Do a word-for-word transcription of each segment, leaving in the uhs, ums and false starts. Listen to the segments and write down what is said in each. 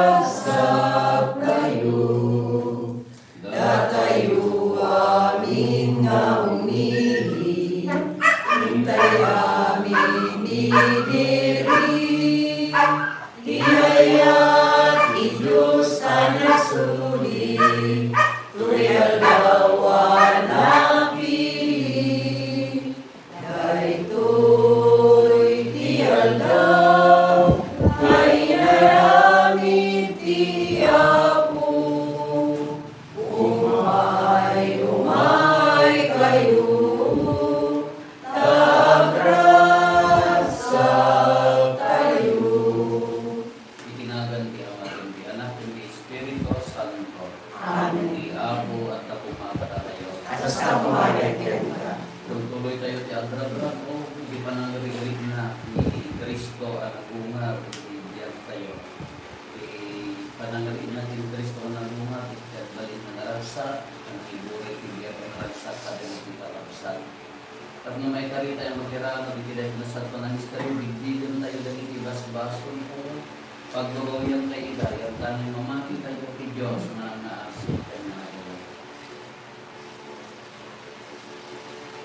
Tagrasap tayo, datayo amin nga umili, intay amin ni diri. Ti ayat ti Dios a nasuli, toy aldaw a napili. Daytoy ti aldaw nga inaramid ti Apo. Umay, umay kayo, ta agrasap tayo. Iti nagan ti Ama, ken ti Anak, ken ti Espiritu Santo. Amen. Ti Apo adda koma kadatayo. Kasta koma ket kenka. Tultuloy tayo ti agragrag, o, iti panangri-irigna ni Cristo a nagungar iti biag tayo. Ti panangriina ti Cristo a nagungar, iti agbalin nga naragsak, iti panangiburi ti biag nga naragsak, kadagiti karagsak. Tapno maikari tayo makirarag iti dayta a nasanto a misterio, bigbigen tayo dagiti basbasol tayo. Pagdururian tayo ida, yan tayo mamati tayo ti Dios nga naasin ken nga naawat.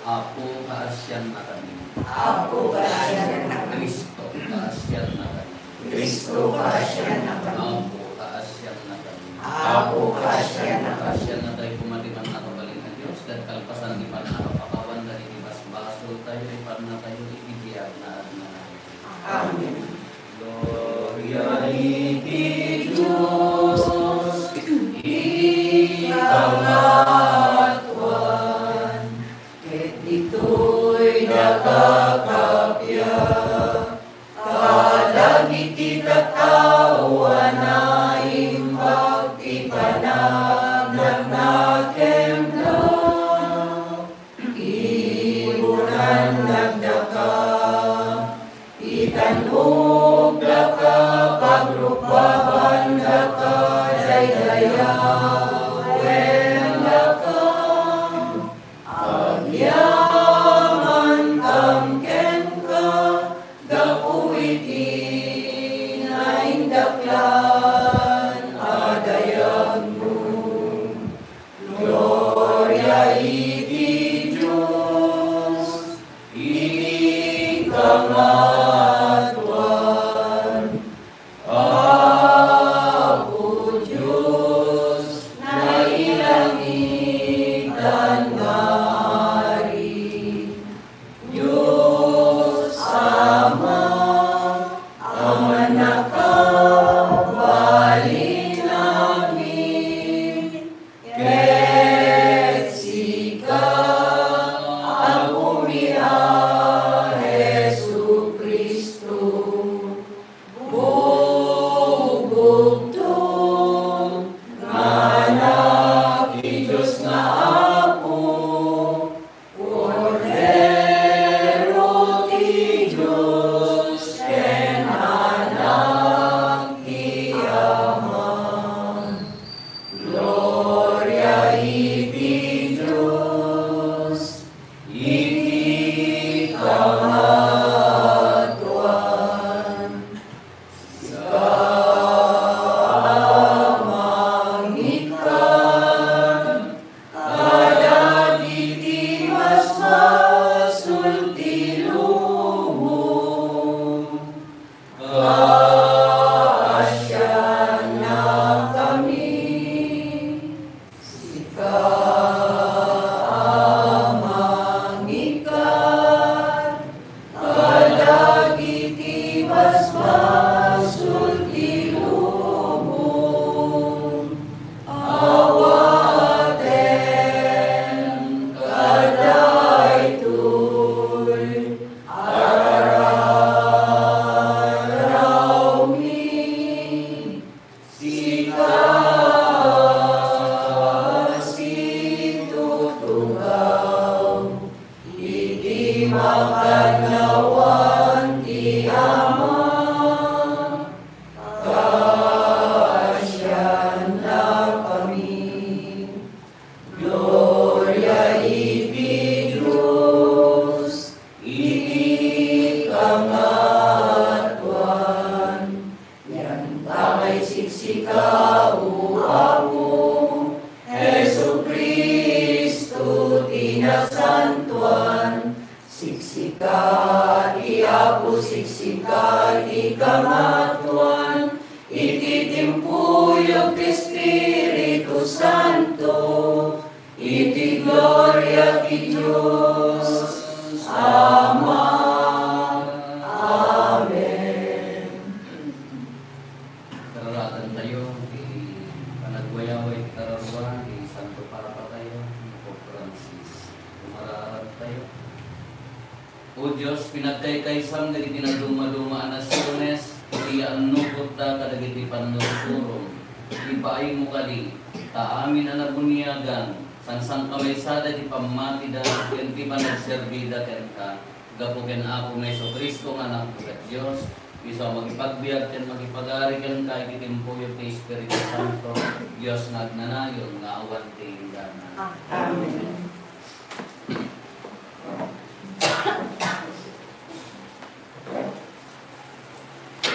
Apo, kaasiannakami. Apo, kaasiannakami. Cristo, kaasiannakami. Cristo, kaasiannakami. Apo, kaasiannakami. Apo, kaasiannakami. Kaasiannatayo koma ti pannakabalin a Dios, ket kalpasan ti pannakapakawan dagiti basbasoltayo, ipannatayo iti biag nga agnanayon. Amen. Gloria iti Dios iti kangatoan, ket ditoy dagiti kappia. Kadagiti tattao a naimbag ti panagdakna kenka, ibunan nagdaka, itan-ogdaka, pagrukbabandaka, daydayawendaka. Agyamankan kenka gapu iti naindaklan a dayagmo. Gloria iti Dios iti kangatoan. Apo Dios, nailangitan nga Ari, Dios Ama, a mannakabalin amin, ket sika a pumia, Jesu-Cristo, Bugbugto nga Anak ti Dios nga Apo, Kordero ti Dios ken Anak ti Ama. Gloria iti Dios iti kangatoan. Sika a mangikkan kadagiti basbasol ti lubong, kaasiannakami. Sika a mangikkan kadagiti basbasol ti lubong, awaten kadaytoy a rararawmi. Sika a situtugaw iti makannawan ti Ama, kaasiannakami. Gloria iti Dios iti kangatoan. Sika ti Apo, siksika ti Kangatoan, iti timpuyog ti Espiritu Santo, iti gloria ti Dios Ama. Amen. Kararatantayo ti panagwayaway ti kararua ni Santo Papa tayo, ni Pope Francis. Kumararantayo. O Dios, pinagkaykaysam dagiti nadumaduma a nasiones, iti yaannukotda kadagiti pannursurom. Ipaaymo kadi, ta amin a nabuniagan, sangsangkamaysada iti pammatida ken ti panagserbida kenka, gapu ken Apomi Jesu-Cristo nga Anakmo ket Dios, isu a makipagbiag ken makipagari kenka iti timpuyog ti Espiritu Santo, Dios nga agnanayon nga awan ti inggana. Amen.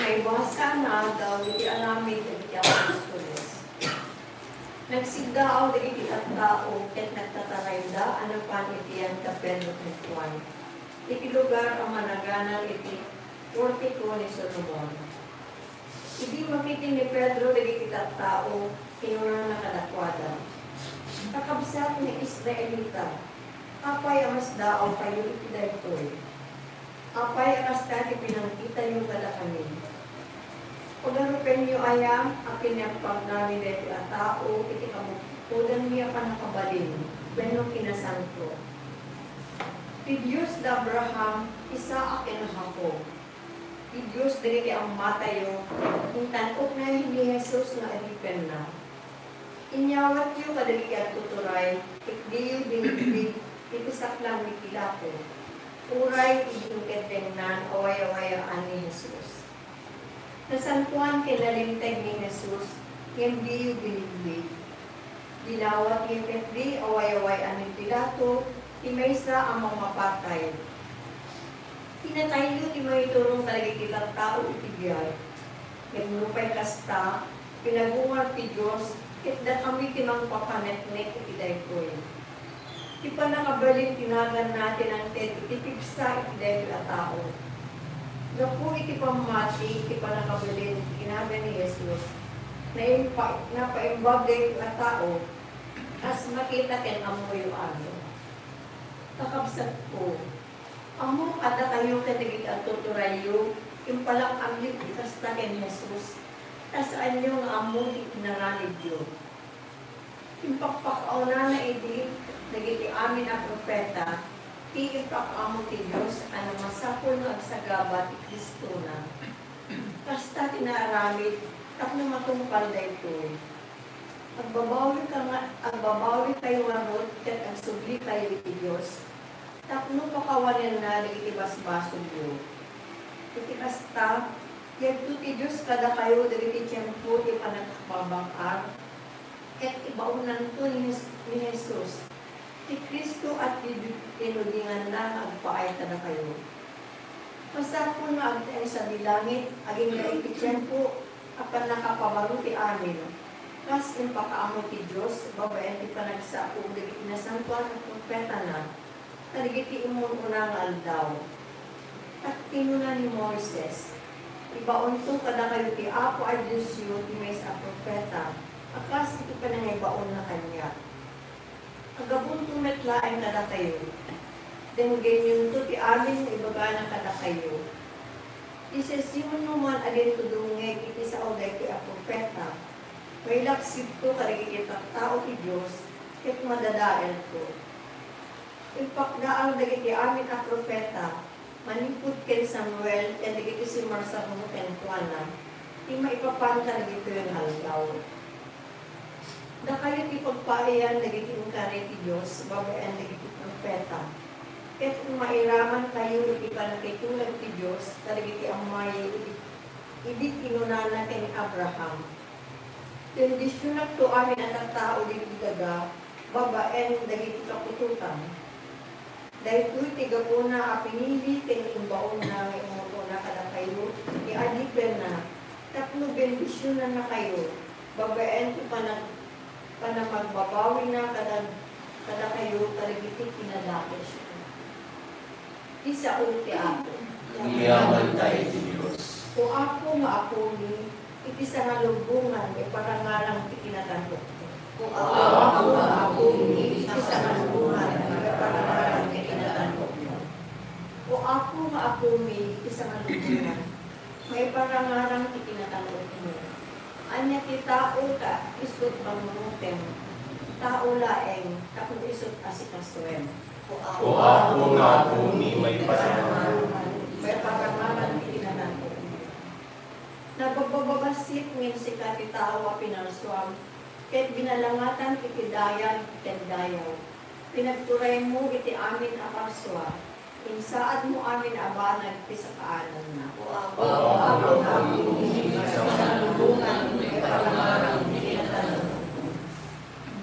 Naibasa nga aldaw iti aramid dagiti apostoles. Nagsiddaaw dagiti tattao ket nagtatarayda a napan iti yan da Pedro ken Juan, iti lugar a managanan iti Portiko ni Solomon. Idi makit ni Pedro dagiti tattao, kinunana kadakuada, "Kakabsat nga Israelita, apay a masdaawkayo iti daytoy? Apay a kasta ti pinangkitayo kadakami? Pagarupenyo aya a pinapagnami daytoy a tao iti kabukbukodanmi a pannakabalin wenno kinasanto? Ti Dios da Abraham, Isaac, ken Jacob, ti Dios dagiti ammatayo, intan-okna ni Jesus nga adipenna. Inyawatyo kadagiti agtuturay, ket diyo biniglig iti saklang ni Pilato, uray idi inkeddengnan a wayawayaan ni Jesus. Nasantoan ken nalinteg ni Jesus, ngem diyo biniglig. Dinawatyo ketdi a wayawayaan ni Pilato ti maysa a mangmapatay. Pinatayyo ti mangiturong kadagiti tattao iti biag. Ngem nupay kasta, pinagungar ti Dios, ket dakami ti mangpapaneknek iti daytoy. Ti pannakabalin ti naganna ti nangted iti pigsa iti daytoy a tao. Gapu iti pammati iti pannakabalin ti nagan ni Jesus, naimpa-, napaimbag daytoy a tao, kas makita ken ammoyo amin. Kakabsatko, ammok a dakayo ken dagiti agtuturayyo, impalak-amyo ti kasta ken Jesus, ta saanyo nga ammo ti inaramidyo. Impakpakaunana idi dagiti amin a profeta ti impakaammo ti Dios a namasapul nga agsagaba ti Cristona. Kasta ti naaramid tapno matungpal daytoy. Agbabawika nga, agbabawikayo ngarud ket agsublikayo iti Dios tapno pakawanenna dagiti basbasolyo. Iti kasta, yadto ti Dios kadakayo dagiti tiempo ti panagpabag-ar, ket ibaonanto ni Jes-, ni Jesus, ti Cristo a ti-, tinudinganna nga agpaay kadakayo. Masapul nga agtaeng sadi langit agingga iti tiempo a pannakapabaro ti amin, kas impakaammo ti Dios babaen ti panagsao dagiti nasantoan a profetana kadagiti immun-una nga aldaw. Ket kinuna ni Moises, "Ibaonto kadakayo ti Apo a Diosyo ti maysa a profeta a kas iti panangibaonna kaniak." Agabunto met laeng kadakayo. Denggenyonto ti amin nga ibagana kadakayo. Ti siasinoman a dintudongngeg iti sao daytoy a profeta, mailaksibto kadagiti tattao ti Dios, ket madadaelto. Impakdaar dagiti amin a profeta, manipud ken Samuel ken dagiti simmarsarno kenkuana, ti maipapan kadagitoy nga aldaw. Dakayo ti pagpaayan dagiti inkari ti Dios babaen dagiti profeta, ket mairamankayo iti pannakitulag ti Dios kadagiti ammayo idi, idi kinunana ken ni Abraham, "Bendisionakto amin a tattao ditoy daga babaen dagiti kaputotam." Daytoy ti gapuna a pinili ken imbaonna nga immun-una kadakayo ti adipenna tapno bendisionannakayo babaen ti panag-, panamagbabawina kadag-, kadakayo kadagiti kinadakesyo. Ti sao ti Apo. Agyamankami iti Dios. O Apo nga Apomi, iti sangalubongan maiparangarang ti kinatanpokmo. O Apo nga Apomi, iti sangalubongan maiparangarang ti kinatanpokmo. O Apo nga Apomi, iti sangalubongan maiparangarang ti kinatanpokmo. Ania ti tao ta isut' bangotem, tao laeng tapno isut' asikasuem. O Apo nga Apomi, maiparangarang, maiparangarang ti kinatanpokmo. Nababbabassit ngem sika ti tao a pinarsuam, ket binalangatan iti dayag ken dayaw. Pinagturaymo iti amin a parsua, insaadmo amin a banag ti sakaananna. O Apo,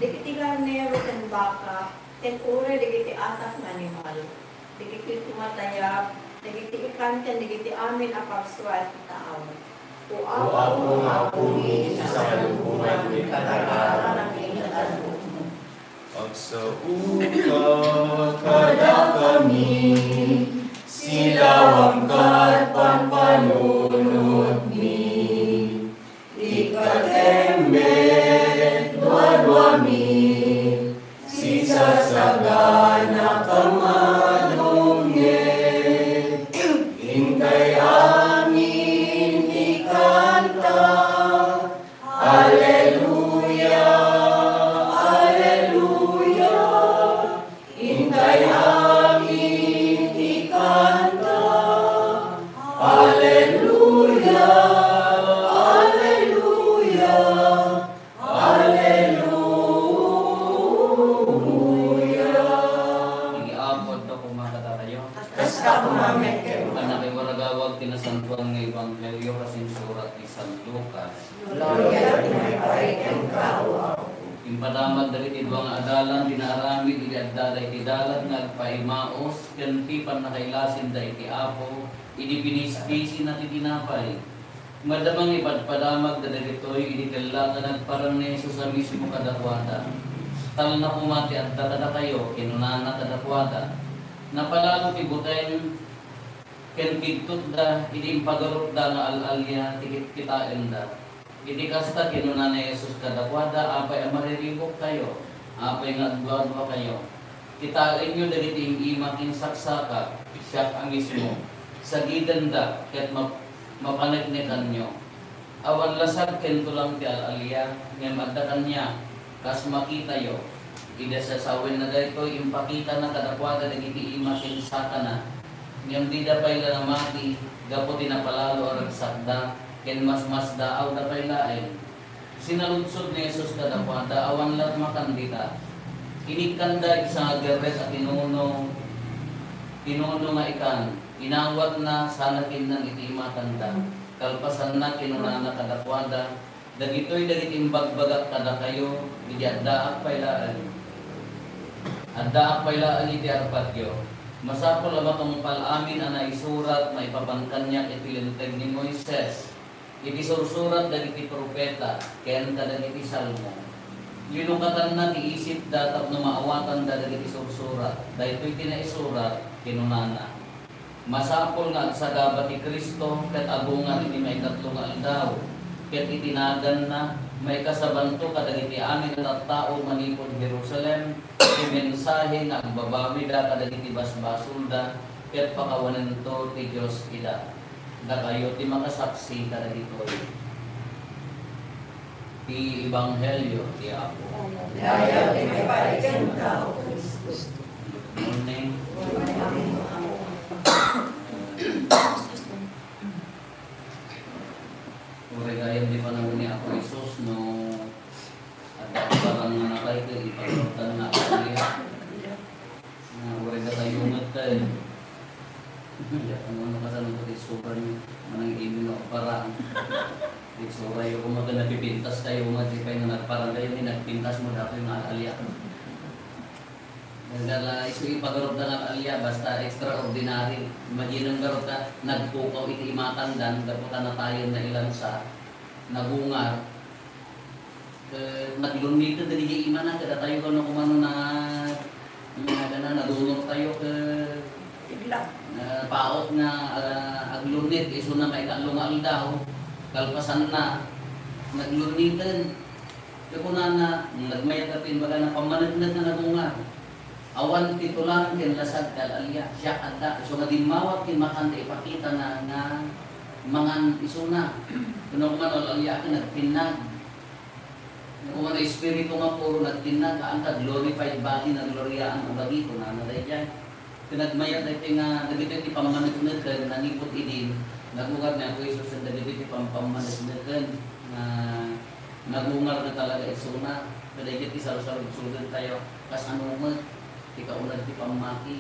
dagiti karnero ken baka, ken uray dagiti atak nga animal, dagiti tumatayab, dagiti ikan ken dagiti amin a parsua ti tao. O Apo nga Apomi, iti sangalubongan maiparangarang ti kinatanpokmo. Agsaoka kadakami, silawam kat pampanunotmi. Ikatem met duaduami, sisasagana ka madungngeg. Intay amin ti kanta, Alleluia, Alleluia. Intay amin ti kanta, Alleluia, Alleluia, Alleluia. Ti Apo adda koma kadakayo. Kasta koma met kenka. Pannakaiwaragawag ti Nasantoan nga Ebanghelio kas insurat ni San Lucas. Gloria ti maipay kenka, O Apo. Impadamag dagiti dua nga adalan ti naaramid idi adda iti dalan nga agpa-Emaus ken ti pannakailasinda iti Apo idi pinispisina ti tinapay. Madama nga ipadpadamagda dagitoy idi kellata nagparang ni Jesus a mismo kadakuada. Talna koma ti adda kadakayo, kinunana kadakuada. Napalalo ti buteng ken kigtotda idi impagarupda nga al-alia ti kitkitaenda. Iti kasta, kinuna ni Jesus kadakuada, apay a mariribukkayo? Apay nga agduaduakayo? Kitaenyo dagiti im-ima ken saksakak, siak a mismo. Sagidendak ket map-, mapaneknekanyo. Awan lasag ken tulang ti al-alia, ngem adda kaniak, kas makitayo. Idi sasawenna daytoy, impakitana kadakuada dagiti ima ken sakana. Ngem dida pay la namati gapu ti napalalo a ragsakda ken masmasdaawda pay laeng. Sinaludsod ni Jesus kadakuada, awan la makan dita. Inikkanda iti sangagerrek a tinuno, tinuno nga ikan. Inawatna sana kinnan iti imatanda. Kalpasanna, kinunana kadakuada, dagitoy dagiti imbagbagak kadakayo idi addaak pay laeng. Addaak pay laeng iti arpadyo. Masapul a matungpal amin a naisurat maipapan kaniak iti Linteg ni Moises, iti sursurat dagiti profeta, ken kadagiti Salmo. Linukatanna ti isipda tapno maawatanda dagiti sursurat. Daytoy ti naisurat, kinunana, Masapul nga agsagaba ti Cristo ket agungar iti maikatlo nga aldaw, ket iti naganna, maikasabanto kadagiti amin a tattao manipud Jerusalem ti mensahe nga agbabawida kadagiti basbasolda ket pakawanento ti Dios ida. Dakayo ti makasaksi kadagitoy. Ti Ebanghelio ti Apo. Daytoy ti maipay kenka, O Cristo. Good morning. Uray gayam ti panawid ni Apo Jesus no adda parang nga nakay ket ipagarupda nga agpaliak. Nga, uray datayo met, eh. Ya, ano, ano, kasano ko ti itsura niyo? Manang imi no, parang itsura yo, kung maga napipintas kayo, nga di pa yung nagparang kayo, ni nagpintas mo dati nga alia. Nagala, isu ipagarup na nga alia, basta extraordinary. Imagine ang garup na nagpukaw iti imatandan, gapu ta natayan na ilansa, nagungar. Ket naglunnited dagiti imana, ket datayo kano kumano na, na, na, nadunor tayo ket Napaut nga, ah, aglunit, isuna maikaallo nga aldaw, kalpasanna, nagluniten. Ket kunana, nagmayat ti imbagana, pammaneknek nga nagungar. Awan pitolan ken lasag ti al-alia, siak adda. Isu nga dimmawat ken makan ta ipakitana nga mangan isuna. Kunak man, al-alia ken nagtinnag. Kunak, espiritu nga puro nagtinnag, haan ta glorified body, nagloriaan a bagi, kunana daydiay. Ket nagmayat daytoy nga dagitoy ti pammanekneken, nanipud idin, nagungar ni Apo Jesus ken dagitoy ti pam-, pammanekneken nga nagungar nga talaga isuna. Ket daytoy ti salsaludsodentayo, kasano met ti kaunag ti pammati.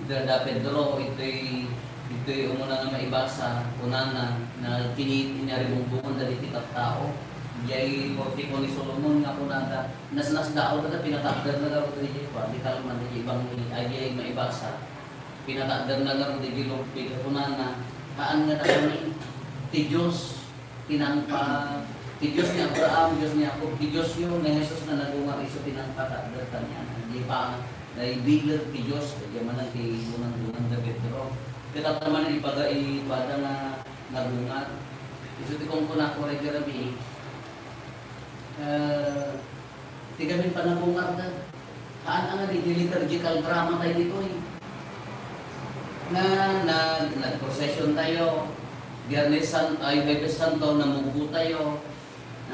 Ita da Pedro, itoy, itoy umuna nga maibasa, kunana, nga kini-, kinarimunggungan dagiti tattao. Diay portiko ni Solomon nga kunada, nasnasdaaw kada pinatakderna ngarud daydiay, kua, di kalman, daydiay ebanghelio, ay, diay maibasa. Pinatakderna ngarud daydiay lugpi, kunana, haan nga takami, ti Dios, tinangpal, ti Dios ni Abraham, Dios ni Jacob, ti Diosyo, ni Jesus nga nagungar isu tinangpal, takder kaniana. Di pa, naibileg ti Dios, diay manen ti bunang-bunang da Pedro. Ket adda manen ipaga-, ipada nga nagungar. Isu ti kunkunako, Rey Jeremy, eh, ti gamin panagungarda. Haan a nga di liturgical drama tayo ditoy. Na, na, nag-procession tayo. Biyernes San-, ay, Huwebes Santo, namugbo tayo.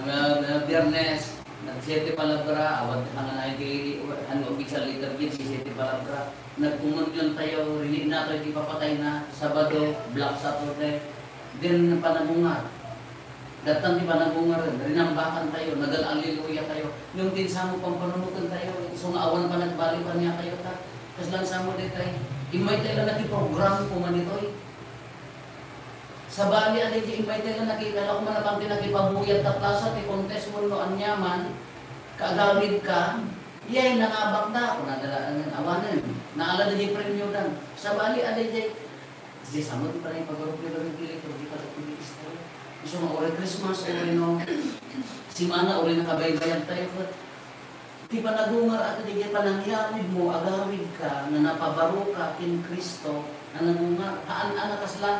Na, na, Biyernes, nag-siete palabra, awan ti panganay ti, han official liturgy, ti siete palabra. Nagkomunyon tayo, rinina tayo ti papatay na, Sabado, Black Saturday. Then, panagungar. Dattan ti panagungaren, rinambakan tayo, nagal-alleluia tayo. Yung din sa mo pampanunutan tayo, isu nga awan panagbaliwan niya tayo ta. Kaslan sa mo detay, immay tayo lang nakiprogram ko man itoy. Sabali a di immay tayo lang nakikala ko man apan ti nakipabuyat ta plaza, ti contest mo no anyaman, kaagawid ka, iyay nangabak da, kung nadala, awanen, naala da di premyo dan. Sabali a di Diay samo ti panangipagarup ni Barangay Kilay, pero di pala kundi istayo. Isu nga uray Christmas, uray no, simana, uray nakabaybayag tayo, ket ti panagungar a ket diay panangyawid mo, agawid ka, nga napabaro ka ken Cristo, nga nagungar, haan a nga kasla,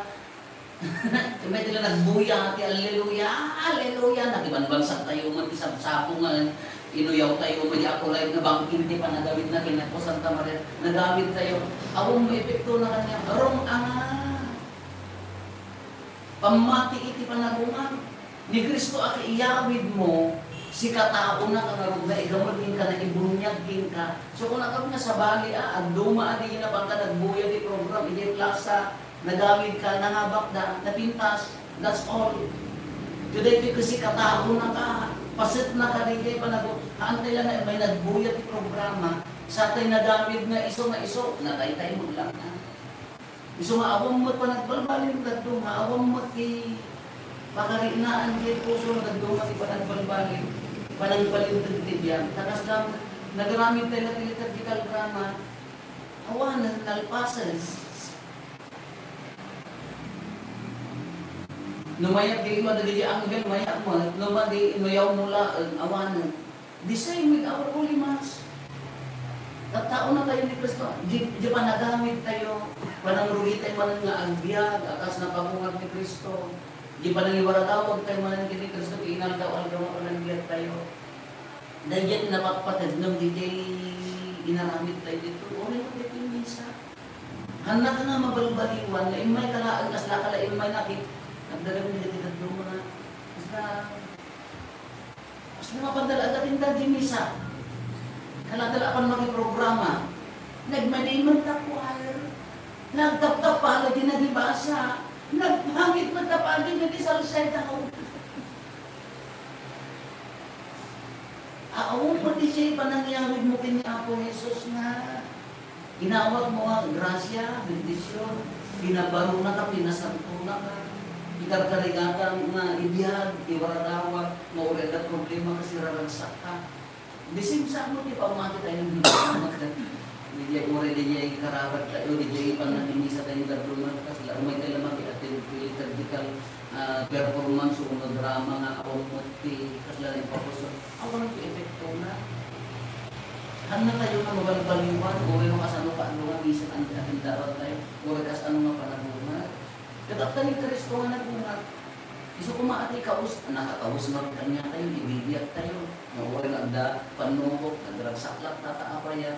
kami tila nagbuya, ti alleluia, alleluia, nakibanbansag tayo man ti sabsabongan, Inuyaw tayo, madi a kulay nga bangkin ti panagawid na ken Apo Santa Maria. Nagawid tayo. Awan maepekto na kanya. Wrong anga. Pammati iti panagungar. Ni Cristo a kaiyawid mo, sika tao na kangarod na igamed ken ka na ibuniag ken ka. So, kung nakap nga sabali, ah, agduma a di na pagka nagbuya ti program, iti plaza, Nagawid ka, nangabak da, napintas, that's all. Ket daytoy kasi katao na ka, paset na ka, daytoy panago-, haantay lang nga may nagbuya ti programa, satay nagawid nga isu nga isu, nataytay mo lang na. Isu nga awan met panagbalbalin kadto, nga awan met ti pakarinaan ti puso nga kadto nga ti panagbalbalin, panagbalinteg ti biag. Ta kasla, nagaramid tayo ti liturgical drama, awanen, nalpasen. No mayat di ima dagiti anghel, mayat met. No madi, inuyaw mo laeng, awanen. The same with our Holy Mass. Tattao na tayo ni Cristo. Di, di panagamit tayo, panangrugi tayo manen nga agbiag, a kas napagungar ni Cristo. Di panangiwaratawag tayo manen ni Cristo, ti inaldaw-aldaw nga panagbiag tayo. Daydiay ti napatpateg ngem diay inaramid tayo dito. Uray mo dito misa. Hannaka nga mabalbaliwan, nga immay ka laeng, kasla ka la immay nakit-, nagdagami dagiti dadduma. Basta, basta mapandal-adda tinda di misa. Kalada la apan makiprograma. Nagmadi man ta choir. Nagtaptap pala di nagibasa. Nagpangit man ta pala di nagsalsa daw. Awan pati siya panangyawid mo kini Apo Jesus nga inawat mo nga grasya, bendisyon, pinabaruna ka, pinasanto na ka, ikarkarigatan nga ibiag, iwaradawat, mauray ka problema kasi raragsak ka. Bisin saan mo ti pamati tayo ng hindi ka magkat-, hindi ay uray, hindi ay kararag tayo, hindi ay pang nakimisa tayo ng gardungan, kasi la umay tayo lamang i-attend ko yung surgical ah, performance o mga drama nga awan met ti kasla nga ipapuso, awan ti epektona. Hanna tayo nga mabalbaliwan, uray no kasano Ano nga bisan andi atin daratay, uray kas ano nga panagbunngar. Ket adda ni Cristo nga nagbunga. Isu koma a ti kaus-, nakakausnag kaniatayo, ibibiagtayo. Nga uray nga adda pannubok, nagragsaklat, tata apay a,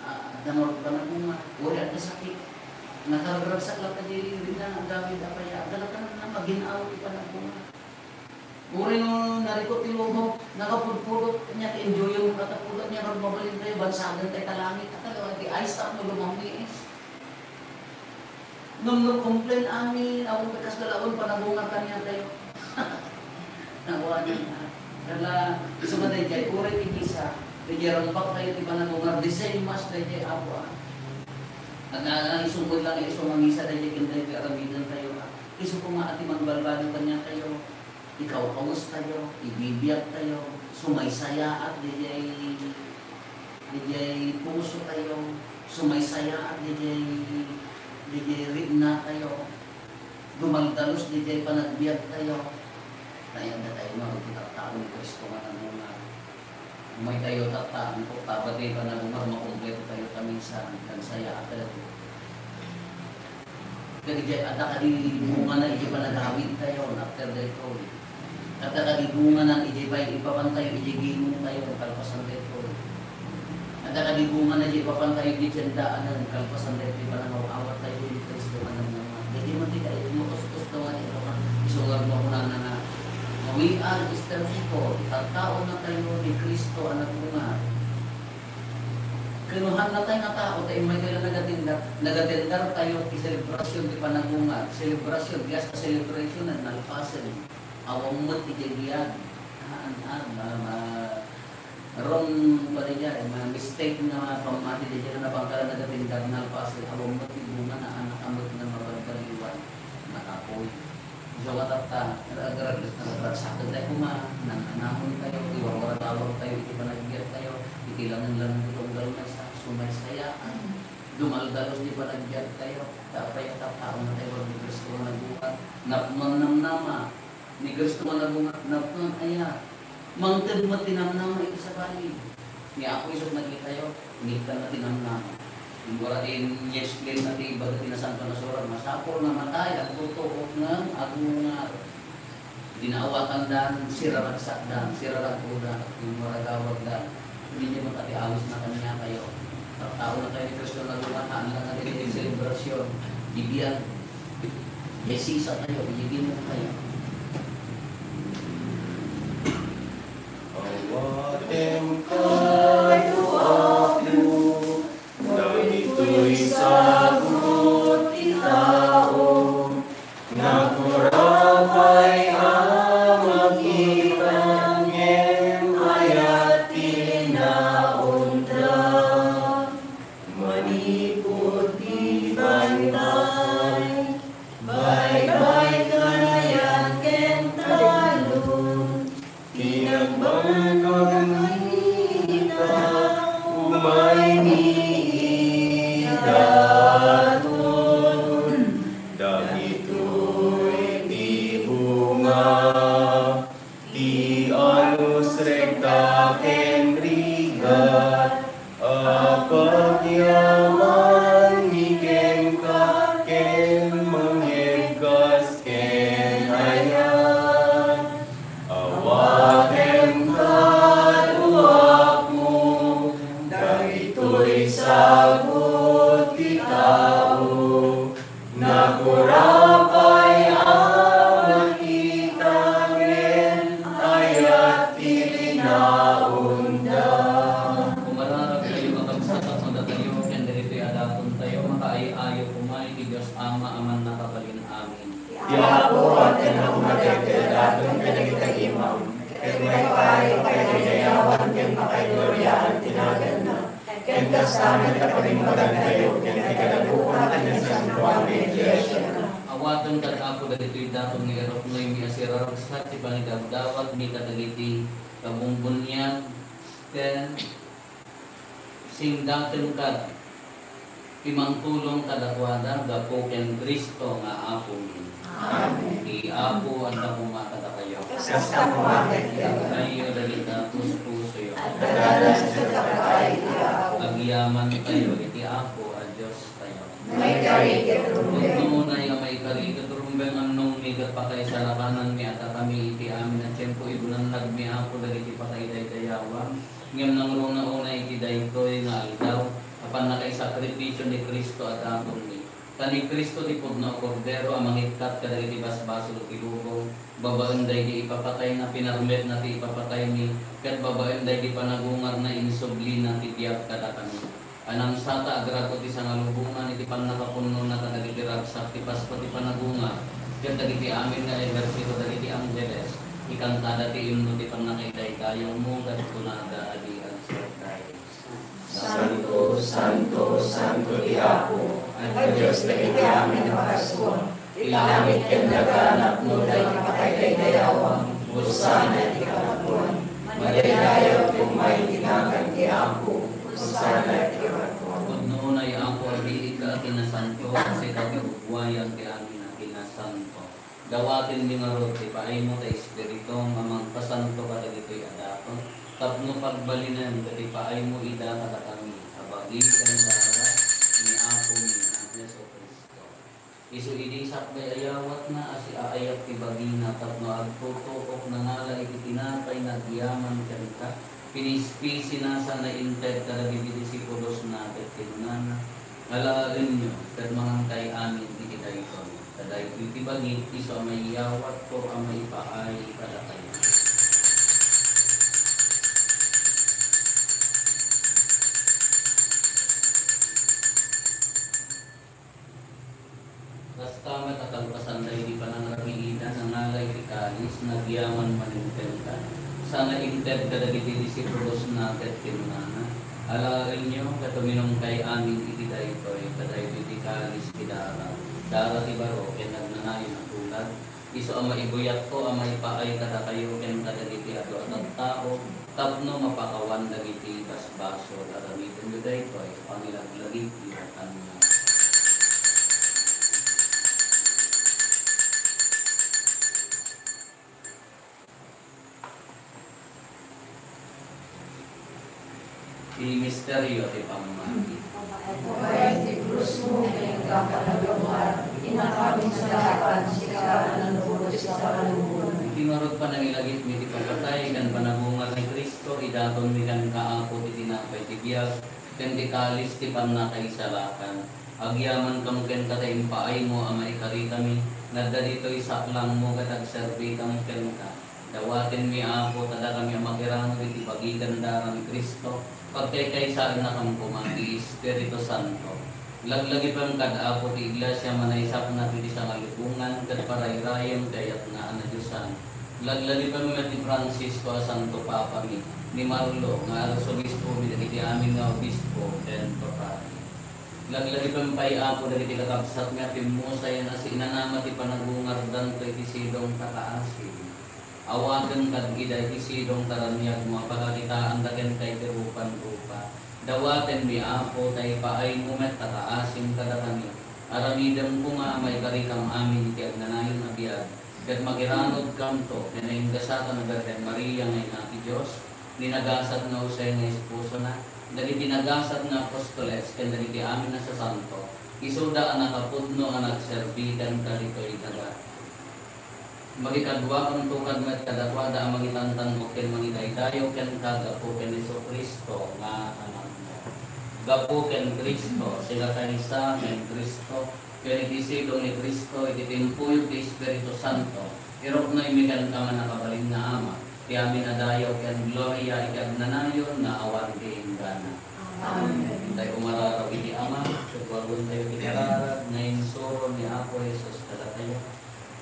ah, adda nga panagbunngar. Uray adda sakit, nagragsaklat, ta di, di na agamit apay a, adda latta nga maginaw ti panagbunngar. Uray no narikot ti lubong, nakapudpudot, ania ti enjoyem kata pudot, ania nga mabalintayo, bansagantayo ta langit. Ata, di ayos tapno lumammiis. Ngem no complain amin, awan kas lalaon, panabungan kaniatayo. Nawanan na. Kala, isu nga daydiay, uray ti misa, daydiay rumbaktayo ti panabungan, the same mass, daydiay Apo, ah. Ag-, ag-, isu met lang, isu nga misa, daydiay ken daydiay aramidantayo, ah. Isu koma a ti mangbalbaliw kaniatayo, ikawkawestayo, ibibiagtayo, sumaysayaat daydiay, daydiay pusotayo, sumaysayaat daydiay, daydiay riknatayo, dumaldalus daydiay panagbiagtayo. Kayatdatayo nga agkitattao ni Cristo nga namunga. Umaytayo tatta, no, tapno ti panagbunngar, makumpleto tayo ta minsan, nagsayaaten. Ket idiay, adda kadi bungana idiay panagawidtayo, after daytoy. Adda kadi bungana idiay pay-, ipapantayo idiay gimongtayo, kalpasan daytoy. Adda kadi bungana idiay ipapantayo idiay tiendaan, kalpasan daytoy panangaw-awat tayo ni Cristo nga namunga. Daytoy met ti kailangan mo, us-, us-, nga isu nga kunana nga, "We are Easter people, tattaona tayo ni Cristo a nagbunga." Ket no haanna tayo nga tao, ta immay tayo nagatindar, nagatindar tayo ti selebrasyon ti panagbunngar, selebrasyon, fiesta celebration, nalpasen. Awan met idiay biag. Haan, haan, ma-, ma-, Wrong pay daydiay, ma-, mistake nga pammati daydiay nga napangkala nagatindar nalpasen, awan met ti bungana, anak a met nga mabalbaliwan, nakapoy. Isu nga tatta, nagrag-, nagragsakentayo koma, nan-, nanamon tayo, iwarwaragawag tayo iti panagbiag tayo, iti langen-langen ti tunggal maysa, sumaysaya, dumaldalus ti panagbiag tayo, ta apay a tattaona tayo, wen ni Cristo nga nagbunga, napnona namnama, ni Cristo nga nagbunga, napnon aya. Mangted met ti namnama iti sabali. Ni Apo Jesus nakitayo, inikkanna ti namnama. Imbura ti ni-explain na ti ibaga ti Nasantoan a Surat, masapul nga matay, agtutuok ngem agungar. Dinaawatan dan, siraragsakdan, siraragkudan, imbura gawagdan. Daydiay met ti awisna kaniatayo. Tattaona tayo ni Cristo nga nagbunga, haan lang nga daydiay selebrasyon, bibiag. Yes, sisa tayo, ibigay mo tayo. Awatem kayo, Apo, dagitoy sagut ti tao. Nakurapay a makita ngem ayat ti linaonda. Manipud ti bantay, baybay, kanayan ken talon. Ti nagbaga ita, umay ni idaton. Dagitoy ti bunga ti anus, rekta ken rigat. Apo, agyamanmi kenka ken mangegkas ken ayat. Awatem kano, Apo, dagitoy sagut ti tao. Nakurapay a makita ngem ayat ti linaonda. Umararag tayo, kakabsat, a madatayo ken dagitoy a datontayo, makaay-ayo koma iti Dios Ama a Mannakabalin-amin. Ti Apo, adda koma dagitoy a daton kadagiti imam, ket maipaay a pakaidayawan ken pakaigloriaan ti naganna. Ken kasta met ta pagimbagantayo ken ti kadakuan ti nasantoan nga iglesia. Awaten kad Apo dagitoy daton nga iruknoymi a siraragsak ti pangidawdawatmi kadagiti kabumbunian, ken singdaten kad ti mangtulong kadakuada gapu ken Cristo nga Apomi. Amen. Ti Apo adda koma kadakayo. Kasta koma ket kadakayo. Kayo dagita puspusoyo. Adda laeng ket kadakayo ti Apo. Agyamantayo iti Apo a Pudno unay a maikari ket rumbeng annongmi ket pakaisalakanan a dakami iti amin a tiempo, ibunannagmi, Apo, dagiti pakaidaydayawan, ngem nangruna unay iti daytoy nga aldaw a pannakaisakripisio ni Cristo a datonmi. Ta ni Cristo ti pudno a Kordero a mangikkat kadagiti basbasol ti lubong, babaen daydi ipapatayna, pinarmetna ti ipapataymi, ket babaen daydi panagungarna, insublina ti biag kadakami. Anam sata agrago ti sangalubongan iti pannakapunnona kadagiti ragsak ti Paskua ti panagungar, ket dagiti amin nga ehersito dagiti angheles, ikantada ti imno ti pannakaidaydayawmo, ket kunada a di agserday. Santo, santo, santo ti Apo, a Dios dagiti amin a pagaskua. Ti langit ken daga napno dagiti pakaidaydayawan. Hosanna iti karakuan. Madaydayaw ti umay iti nagan ti Apo. Hosanna iti karakuan. Pudno unay, Apo, a biigka a kinasanto, a sika ti ugwayan ti amin a kinasanto. Dawatenmi ngarud ti paaymo ta Espiritu nga mangpasanto kadagitoy a daton, tapno pagbalinen dagiti paaymo ida kadakami a bagi ken dara ni Apomi a Jesu-Cristo. Isu idi sakbay a yawatna a siaayat ti bagina tapno agtutuok, nangala iti tinapay nga agyaman kenka, pinispisina sa nainted kadagiti disipulosna ket kinunana, Alaenyo ket mangankay amin iti daytoy, ta daytoy ti bagi, isu a maiyawatko a maipaay kadakayo. Kasta met a kalpasan daydi panangramiidan, nangala iti kalis, nagyaman manen kenka, sana inted kadagiti disipulosna ket kinunana, Alaenyo ket uminumkay amin iti daytoy, ta daytoy ti kalis ti dara, dara ti baro ken nagnanayon a tulad, isu a maibuyatko a maipaay kadakayo ken kadagiti adu a tattao, tapno mapakawan dagiti basbasol. Aramidenyo daytoy, pangilaglagipyo kaniak. Ti misterio ti pammati. Uray ti krusmo ken inka panaglabuar, inakami sa dapan, sika a nanlubos iti panaglabuar. Iti ngarud panangilagipmi ti papatay ken panagungar ni Cristo, idatonmi kenka, Apo, ti tinapay ti biag, ken ti kalis ti pannakaisalakan. Agyamankam kenka ta impaaymo a maikarikami, nga adda ditoy saklangmo ket agserbikam kenka. Dawatenmi, Apo, ta dakami a makirano iti bagi ken dara ni Cristo, pagkaykaysaennakam koma ti Espiritu Santo. Laglagipem kad, Apo, ti Iglesia a manaysaknap iti sangalubongan ket parayrayem ti ayatna a nadiosan. Laglagipem met ni Francisco a Santo Papami, ni Marlo nga Arsobispomi, dagiti amin nga obispo ken papadi. Laglagipem pay, Apo, dagiti kakabsatmi a pimmusayen a siinanama ti panagungardanto iti sidong ta kaasim. Awatem kad ida iti sidong ta raniagmo a pakakitaanda kenka iti rupan-rupa. Dawatenmi, Apo, ta ipaaymo met ta kaasim kadakami. Aramidem koma a maikarikam amin iti agnanayon a biag, ket makiranodkamto ken naingasatan a Birhen Maria nga Ina ti Dios, ni nagasat nga Jose nga esposona, dagiti nagasat nga apostoles, ken dagiti amin a sasanto, isuda a nakapudno a nagserbi kenka ditoy daga. Makikaduakanto kad met kadakuada a mangitantanok ken mangidaydayaw kenka gapu ken Jesu-Cristo nga Anakmo. Gapu ken Cristo, sika kaysa ken Cristo, ken iti sidong ni Cristo, iti timpuyog ti Espiritu Santo, iruknoymi kenka nga nakabalin nga Ama, ti amin a dayaw ken gloria iti agnanayon nga awan ti inggana. Amen. Tay umararaw iti Ama, ket warwentayo ti kararag nga insuro ni Apo Jesus kadatayo.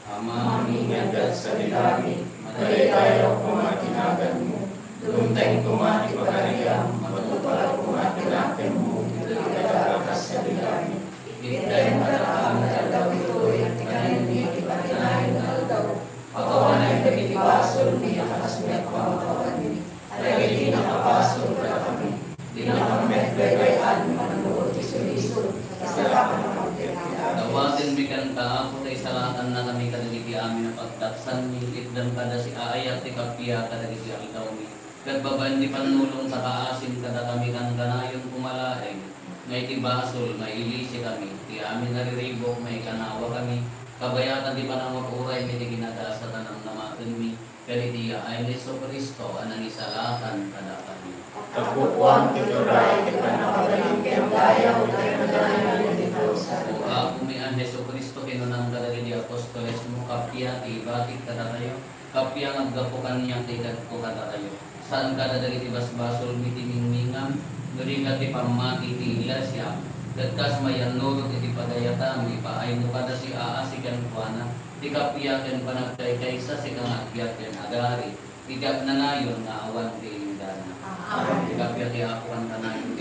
Amami nga adda sadi langit, madaydayaw koma ti naganmo, dumteng koma ti pagariam, matupag koma ti nakemmo, iti daga kas sadi langit. Itdem kadakami ti aldaw ditoy ti kanen iti patinayon nga aldaw. Pakawanay dagiti basolmi a kas met pamakawanmi dagiti nakabasol kadakami. Dinakam met baybay-an mannuot ti sulisog, kasla a pagpirpiraan. Dawatenmi kenka, Apo, ta isalakannakami kadagiti amin a pagdaksanmi, itdem kada siaayat ti kappia kadagiti aldawmi. Ket babaen ti pannulong ta kaasim kadakami kankanayon koma laeng, nga iti basol, mailisikami, ti amin a riribuk, maikanawakami, kabayatan ti panangug-uraymi iti ginagasat a namnamatenmi, ken iti yaay ni Jesu-Cristo a nangisalakan kadakami. Tapno ti turay ti pannakabalin ken dayaw ti kanayon iti Dios. O Apomi a Jesu-Cristo, kinunam kadagiti apostolesmo, kappia ti ibatik kadakayo, kappia nga aggapu kaniak ti ikadto kadakayo. Saan kada dagiti basbasolmi ti mingmingam, no di ket ti pammati ti Iglesia, ket kas mayannurot iti pagayatam, ipaaymo kada siaasi kenkuana, ti kappia ken panagkaykaysa, sika nga agbiag ken agari, iti agnanayon nga awan ti inggana. Amen. Ti kappia ti Apo kanayon,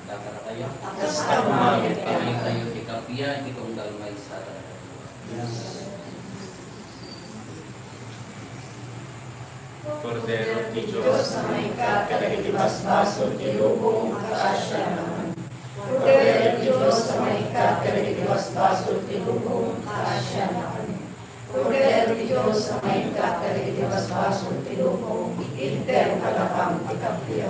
agkadakayo. Kasta met. Pangitayo ti kappia iti tunggal maysa kadakayo. Kordero ti Dios a maikkat kadagiti basbasol ti lubong, kaasianakon. Kordero ti Dios a maikkat kadagiti basbasol ti lubong, kaasianakon. Kordero ti Dios a maikkat kadagiti basbasol ti lubong, item kadakam ti kappia.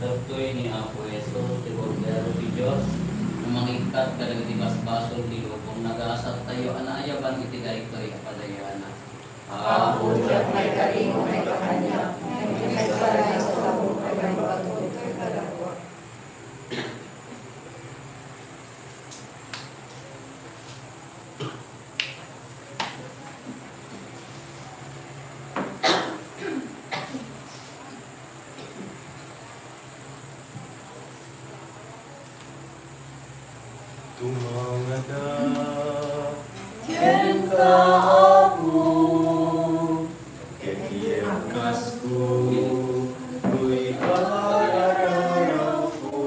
Dagitoy ni Apo Jesus, ti Kordero ti Dios, a mangikkat kadagiti basbasol ti lubong, nagasattayo a naayaban iti daytoy a padayanak. Apo, diak maikari nga maikkan kaniak, ngem ti maikari nga sasaboka, ibaga daytoy kadakuada. Tumangada kenka, Apo, ket iekkasko toy ar-aramidko.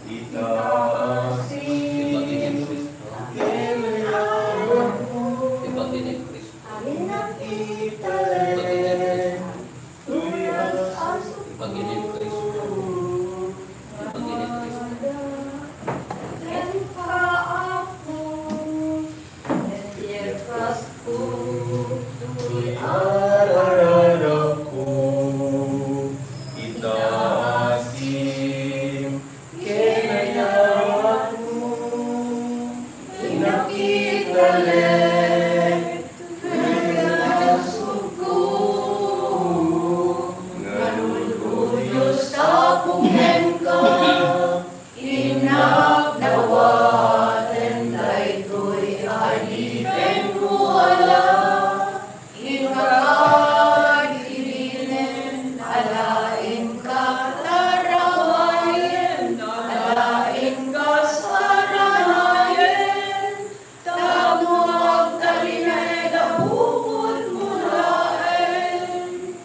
Ita a siem ken ayawakmo, innak italen toy ar-aramidko. Kenka, Apo, ket iekkasko toy ar-aramidko. Ita a siem ken ayawakmo, innak italen toy ar-aramidko. Ngarud, O Dios, tapukenka, innak dawaten daytoy adipenmo a la. Inka agidinen, ala, inka tarawayen, ala, inka saranayen, tapno agtalinaed a bukodmo laeng.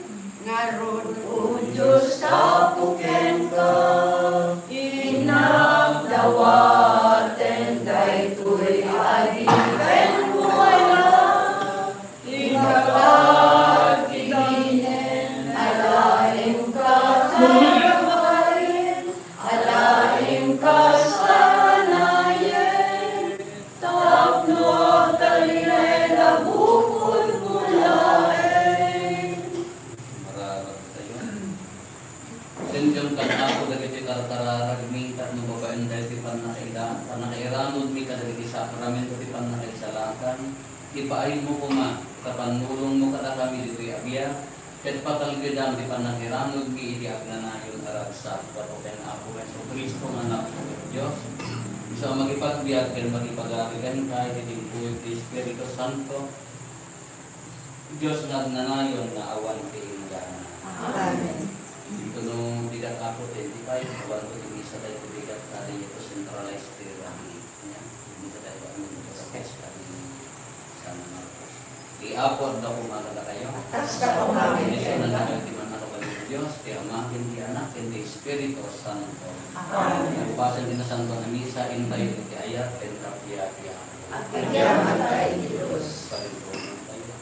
Ngarud, O Dios, tapukenka, innak dawaten daytoy adipenmo a la. Inka agidinen, ala, inka tarawayen, ala, inka saranayen, tapno agtalinaed a bukodmo laeng. Mararag tayo. Sentiem kan Apo dagiti karkararagmi tapno babaen daytoy pannakaida-, pannakairamidmi kadagiti sakramento ti pannakaisalakan. Ipaaymo koma ta pannulongmo kadakami ditoy a biag, ket patalgedam ti pannakairamidmi iti agnanayon a ragsak gapu ken Apo Jesu-Cristo nga Anak ti Dios. Isu a makipagbiag ken makipagari kenka iti timpuyog ti Espiritu Santo, Dios nga agnanayon nga awan ti inggana. Amen. Ito no, dikat Apo, ti, di tayo, awan ko ti misa tayo, dikat tayo, ito centralized prayer. Ti Apo adda koma kadakayo. Kasta koma. Bendisionan tayo ti mannakabalin a Dios, ti Ama, ken ti Anak, ken ti Espiritu Santo. Amen. Pasen ti nasanto a misa, intayo iti ayat ken kappia ti Apo. Agpagiamantayo iti Dios. Parinturon tayo.